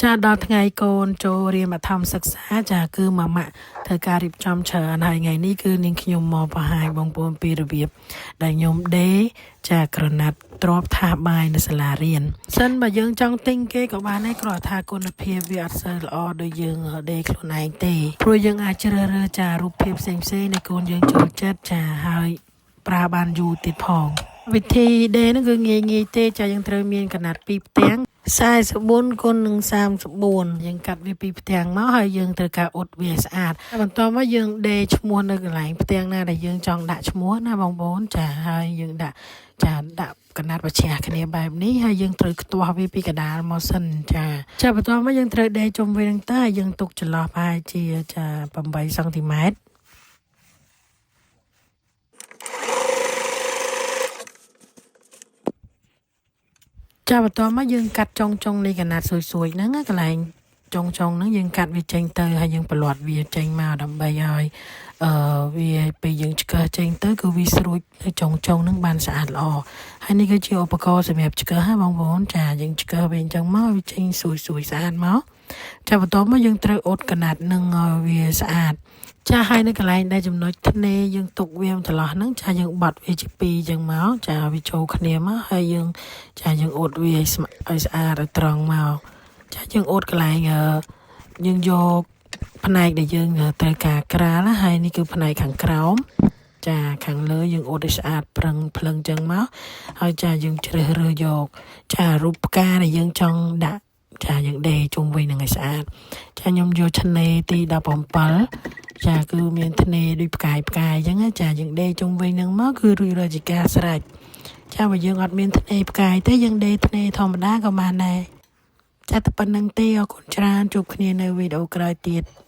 ចាដល់ថ្ងៃកូនចូលរៀនបឋមសិក្សាចាគឺម៉ាម៉ាក់ធ្វើការរៀបចំច្រើនហើយថ្ងៃនេះគឺនាងខ្ញុំមកបង្ហាញបងប្អូនពីរបៀបដែលខ្ញុំដេរចាក្រណាត់ទ្របថាសបាយនៅសាលារៀនសិនបើយើងចង់ទិញគេក៏បានដែរគ្រាន់ថាគុណភាពវាអត់សូវល្អដូចយើងដេរខ្លួនឯងទេព្រោះយើងអាចជ្រើសរើសចារូបភាពផ្សេងៗដែលកូនយើងចូលចិត្តចាហើយប្រើបានយូរទៀតផងវិធីដេរហ្នឹងគឺងាយងាយទេចាយើងត្រូវមានក្រណាត់ពីរផ្ទាំង44គុណនឹង34យើងកាត់វាពីផ្ទាំងមកហើយយើងត្រូវការអ៊ុតវាឲ្យស្អាតហើយបន្ទាប់មកយើងដេរឈ្មោះនៅកន្លែងផ្ទាំងណាដែលយើងចង់ដាក់ឈ្មោះណាបងប្អូនចាហើយយើងដាក់ចាដាក់កណាត់ប្រឆាំងគ្នាបែបនេះហើយយើងត្រូវខ្ទាស់វាពីកណ្ដាលមកសិនចាចាបន្ទាប់មកយើងត្រូវដេរជុំវិញហ្នឹងទៅហើយយើងទុកចន្លោះប្រហែលជាចា8សង់ទីម៉ែត្រ ចាបន្ទាប់មកយើងកាត់ចុងចុងនៃកណាត់ស្រួយៗហ្នឹងណាកន្លែងចុងចុងហ្នឹងយើងកាត់វាចេញទៅហើយយើងប្រឡាត់វាចេញមកដើម្បីឲ្យអឺវាពេលយើងឆ្កឹះចេញទៅគឺវាស្រួចនៅចុងចុងហ្នឹងបានស្អាតល្អហើយនេះគឺជាឧបករណ៍សម្រាប់ឆ្កឹះណាបងប្អូនចាយើងឆ្កឹះវាអញ្ចឹងមកវាចេញស្រួយស្រួយស្អាតមកចាបន្ទាប់មកយើងត្រូវអ៊ុតកណាត់នឹងឲ្យវាស្អាតចាហើយនៅកន្លែងដែលចំណុចធ្នេយើងទុកវាចន្លោះហ្នឹងចាយើងបាត់វាជាពីរអញ្ចឹងមកចាវាចូលគ្នាមកហើយយើង ចាយើងអ៊ុតវាឲ្យស្មឲ្យស្អាតឲ្យត្រង់មកចាយើងអ៊ុតកន្លែងអឺយើងយកផ្នែកដែលយើងត្រូវការក្រាលណាហើយនេះគឺផ្នែកខាងក្រោមចាខាងលើយើងអ៊ុតឲ្យស្អាតប្រឹងភ្លឹងចឹងមកហើយចាយើងជ្រើសរើសយកចារូបផ្កាដែលយើងចង់ដាក់ចាយើងដេរជុំវិញនឹងឲ្យស្អាតចាខ្ញុំយកឆ្នេរទី17ចាគឺមានធ្នេដូចផ្កាយផ្កាយអញ្ចឹងណាចាយើងដេរជុំវិញនឹងមកគឺរួចរាល់ជាការស្រេច ចាបើយើងអត់មានធ្នេផ្កាយទេយើងដេរធ្នេធម្មតាក៏បានដែរចាតែប៉ុណ្្នឹងទេអរគុណច្រើនជួបគ្នានៅវីដេអូក្រោយទៀត។